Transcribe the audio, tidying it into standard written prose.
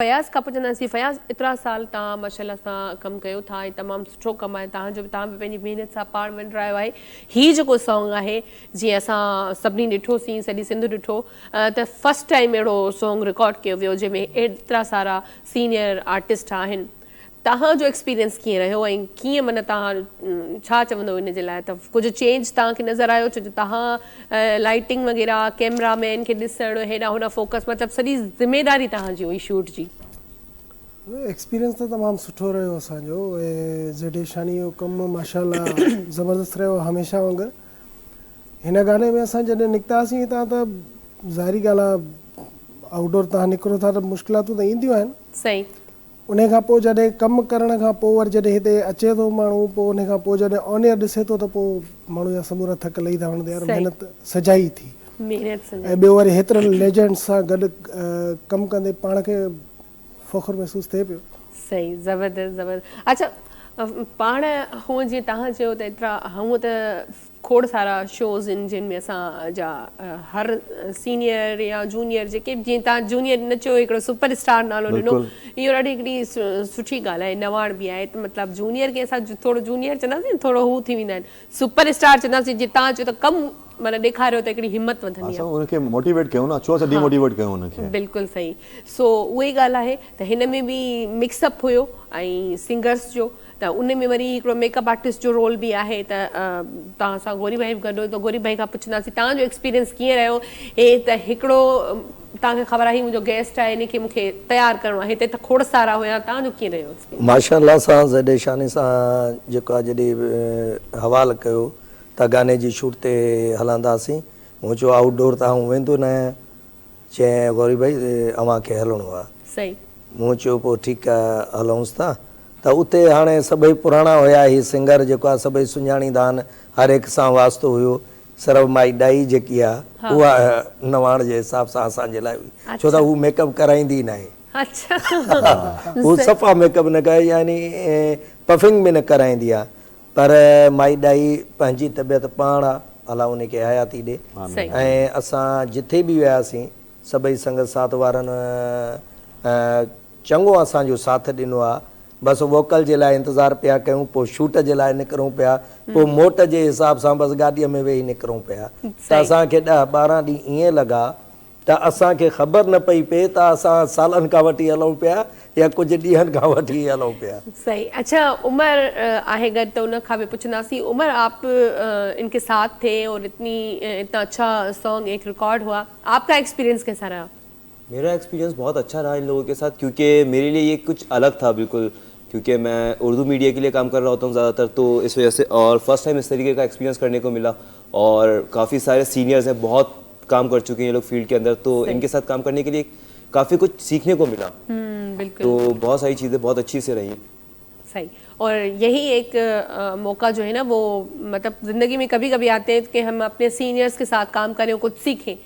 فياض کان پڇنداسين. فياض، ايترا سال توهان ماشاءالله سان ڪم ڪيو ٿا ۽ تمام سٺو ڪم آهي توهان جو به. توهان به پنهنجي محنت سان پاڻ مڃرايو آهي. هي جيڪو سانگ آهي، جيئن اسان سڀني ڏٺوسين، سڄي سنڌ ڏٺو ته فرسٽ ٽائيم اهڙو سانگ رڪارڊ ڪيو ويو جنهن ۾ ايترا سارا سينيئر آرٽسٽ آهن. توهان جو ايڪسپيرينس ڪيئن رهيو ۽ ڪيئن معنيٰ توهان ڇا چوندو ان جي لاء ته ڪجهه چينج توهان کي نظر آيو؟ ڇو جو توهان لائيٽنگ وغيره، ڪيمرا مين کي ڏسڻ، هيڏانهن هوڏانهن فوڪس، مطلب سڄي ذميداري توهان جي هئي شوٽ جي. ايڪسپيرينس ته تمام سٺو رهيو اسان جو ۽ زيڊ اي شاني جو ڪم ماشاء الله زبردست رهيو هميشه وانگر. هن گاني ۾ اسان جڏهن نڪتاسين هتان ته ظاهري ڳالهه آ آئوٽ ڊور توهان نڪرو ٿا ته مشڪلاتون ته اينديون آهن. انهي کان پوء جڏهن ڪم ڪرڻ کان پوء وري جڏهن هتي اچي ٿو ماڻهو، پوء انهي کان پوء جڏهن آن ايئر ڏسي ٿو ته پوء ماڻهو جا سمورا ٿڪ لهي ٿا وڃن ته يار محنت سجائي ٿي. ۽ ٻيو وري هيترن ليجنڊس سان گڏ ڪم ڪندي پاڻ کي فخر محسوس ٿئي پيو. صحيح، زبردست زبردست. اڇا، پاڻ هونء جيئن توهان چيو ته ايترا هونء ته کوڙ سارا شوز ان جن ۾ اسان جا هر سينيئر يا جونيئر جيڪي، جيئن توهان جونيئر نه چيو، هڪڙو سپر اسٽار نالو ڏنو، اهو ڏاڍي هڪڙي سٺي ڳالهه آهي، نواڻ به آهي ته مطلب جونيئر کي اسان ٿورو جونيئر چونداسين ٿورو هو ٿي ويندا آهن، سپر اسٽار چونداسين. جي توهان چيو ته ڪم معنيٰ ڏيکاريو ته هڪڙي همت وڌندي آهي. اسان ان کي موٽيويٽ ڪيون نه، ڇو اسان ڊي موٽيويٽ ڪيون ان کي؟ بلڪل صحيح. سو اهي ڳالهه آهي ته هن ۾ به مڪس اپ هيو ۽ سنگرس جو ته ان ۾ وري هڪڙو ميڪ اپ آرٽسٽ جو رول به آهي ته توهان سان غوري ڀائي به گڏ هو ته غوري ڀائي کان پڇنداسين توهان جو ايڪسپيرينس ڪيئن رهيو؟ هي ته هڪڙو توهان کي خبر آهي هي منهنجو گيسٽ آهي، ان کي مون کي تيار ڪرڻو آهي. هتي ته کوڙ سارا هيا، توهان جو ڪيئن رهيو ايڪسپيرينس؟ ماشاء الله سان زيڊ شاني سان جيڪو آهي جڏهن حوال ڪيو ته گاني جي شوٽ تي هلنداسين، مون چيو آئوٽ ڊور ته آئون ويندو نه آهيان. چيائين غوري ڀائي اوهان کي هلڻو آ. مون چيو پوء ٺيڪ آ هلئونس ٿا. ته اتي هاڻي سڀئي پراڻا هيا، هي سنگر جيڪو آ سڀئي سڃاڻيندا آهن، هر هڪ سان واسطو هيو، صرف مائي ڏائي جيڪي آ اها نواڻ جي حساب سان اسان جي لاء هئي، ڇو ته هو ميڪ اپ ڪرائيندي ئي ناهي. هو صفا ميڪ اپ نه ڪرائي، يعني پفنگ به نه ڪرائيندي آ. پر مائي ڏائي پنهنجي طبيعت پاڻ آ، الله انهي کي حياتي ڏي. ۽ اسان جٿي به وياسين سڀئي سنگت ساٿ وارن چڱو اسان جو ساٿ ڏنو آ. بس ووڪل جي لاء انتظار پيا ڪيون، پوء شوٽ جي لاء نڪرون پيا، پوء موٽ جي حساب سان بس گاڏيء ۾ ويهي نڪرون پيا ته اسان کي ڏهه ٻارهن ڏينهن ائين لڳا ته اسان کي خبر نه پئي پئي ته اسان سالن کان وٺي هلون پيا يا ڪجهه ڏينهن کان وٺي هلون پيا. صحيح. اڇا، عمر آهي گڏ ته ان کان به پڇنداسين. عمر، آپ ان ڪي ساٿ ٿي اور اتني اتنا اڇا سانگ ايڪ رڪارڊ هئا، آپ ڪا ايڪسپيرينس ڪيسا رها؟ ميرا ايڪسپيرينس بهت اڇا رها ان لوگون ڪي ساٿ ڪيونڪه ميري لئي يي ڪجهه الڳ ٿا بلڪل، ڪيونڪه مين اردو ميڊيا ڪي لئي ڪام ڪر رها هوتا هون زياده تر، تو اس وجه سي اور فرسٽ ٽائيم اس طريقي ڪا ايڪسپيرينس ڪرني ڪو ملا اور ڪافي ساري سينيئرز هين، بهت ڪام ڪر چڪي هين يي لوگ فيلڊ ڪي اندر، تو ان ڪي ساٿ ڪام ڪرني ڪي لئي ڪافي ڪجهه سيکني ڪو ملا، تو بهت ساري چيزين بهت اڇي سي رهي. صحيح، اور يهي ايڪ موقع جو هي نا وو مطلب زندگي ۾ ڪڀي ڪڀي آتي هي ڪي هم اپني سينيئرز ڪي ساٿ ڪام ڪرين اور ڪجهه سيکين.